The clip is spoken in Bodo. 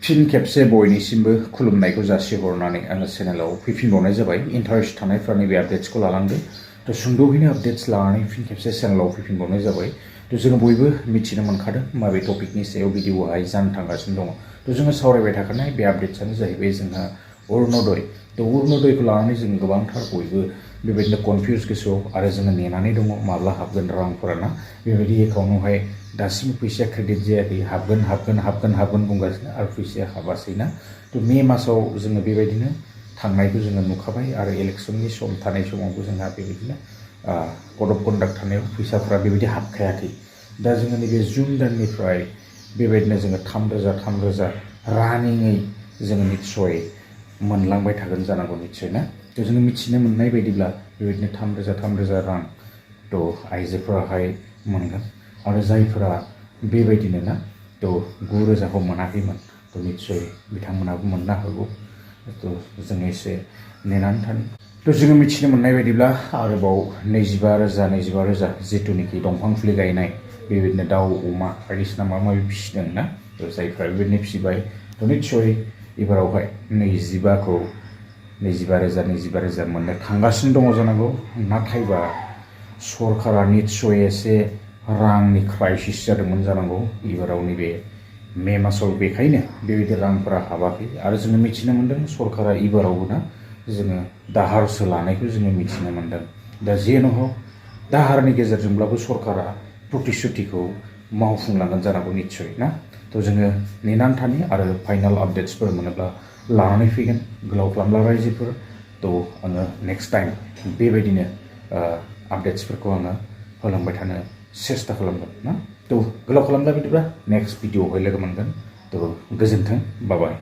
फिन खेबसे बयनिसिमबो खुलुमनायखौ जासिहरनानै आङो चेनेलाव फैफिनबावनाय जाबाय। इन्टारेस्ट थानायफ्रा नैबे आपडेट्सखौ लालांदो। थ' सुंद'यैनो आपडेट्स लानानै फिन खेबसे चेनेलाव फैफिनबावनाय जाबाय। थ' जोङो बयबो मिथिनो मोनखादों माबे टपिकनि सायाव भिडिअआहाय जानो थांगासिनो दङ। थ' जोङो सावरायबाय थाखानाय बे आपडेट्सआनो जाहैबाय जोंहा अरुण'दय। थ' अरुण'दयखौ लानानै जों गोबांथार बयबो बेबायदिनो कनफिउज गोसोआव आरो जोङो नेनानै दङ माब्ला हाबगोन रांफोरा ना। बेबायदि एकाउन्टआवहाय दासिमबो फैसाया क्रेडिट जायाखै, हाबगोन बुंगासिनो आरो फैसाया हाबासै ना। थ' मे मासाव जोङो बेबायदिनो थांनायखौ जोङो नुखाबाय आरो इलेक्सननि सम थानाय समावबो जोंहा बेबायदिनो कड अफ कन्डाक्ट थानायाव फैसाफोरा बेबायदि हाबखायाखै। दा जोङो नैबे जुन दाननिफ्राय बेबायदिनो जोङो 3,000 रानिङै जोङो निस्सय मोनलांबाय थागोन जानांगौ निस्सय ना। थ' जोङो मिथिनो मोननाय बायदिब्ला बेबायदिनो 3,000 रां थ' आइजोफोराहाय मोनगोन आरो जायफोरा बेबायदिनो ना थ' 9,000खौ मोनाखैमोन थ' निस्सय बिथांमोनाबो मोननो हागौ। थ' जोङो एसे नेनानै थानि। थ' जोङो मिथिनो मोननाय बायदिब्ला आरोबाव 25,000 जिथुनिखि दंफां फुलि गायनाय बेबायदिनो दाउ अमा बायदिसिना माबा माबि फिसिदों ना। थ' जायफ्रा बेबायदिनो फिसिबाय थ' निस्सय एबारावहाय 25,000 मोननो थांगासिनो दङ जानांगौ। नाथायबा सरकारा निस्सय एसे रांनि क्राइसिस जादोंमोन जानांगौ एबाराव नैबे मे मासाव। बेखायनो बेबायदि रांफोरा हाबाखै आरो जोङो मिथिनो मोन्दों सरकारा एबारावबो ना जोङो दाहारसो लानायखौ जोङो मिथिनो मोन्दों। दा जेन' हक दाहारनि गेजेरजोंब्लाबो सरकारा प्रतिश्रुतिखौ मावफुंलांगोन जानांगौ निस्सय ना। थ' जोङो नेनानै थानि आरो फाइनाल आपडेट्सफोर मोनोब्ला लानानै फैगोन। गोलाव खालामला रायजोफोर। थ' आङो नेक्स्ट टाइम बेबायदिनो आपडेट्सफोरखौ आङो होलांबाय थानो सेस्था खालामगोन ना। थ' गोलाव खालामला बिदिब्ला नेक्स्ट भिडिअआवहाय लोगो मोनगोन। थ' गोजोन्थों, बाय बाय।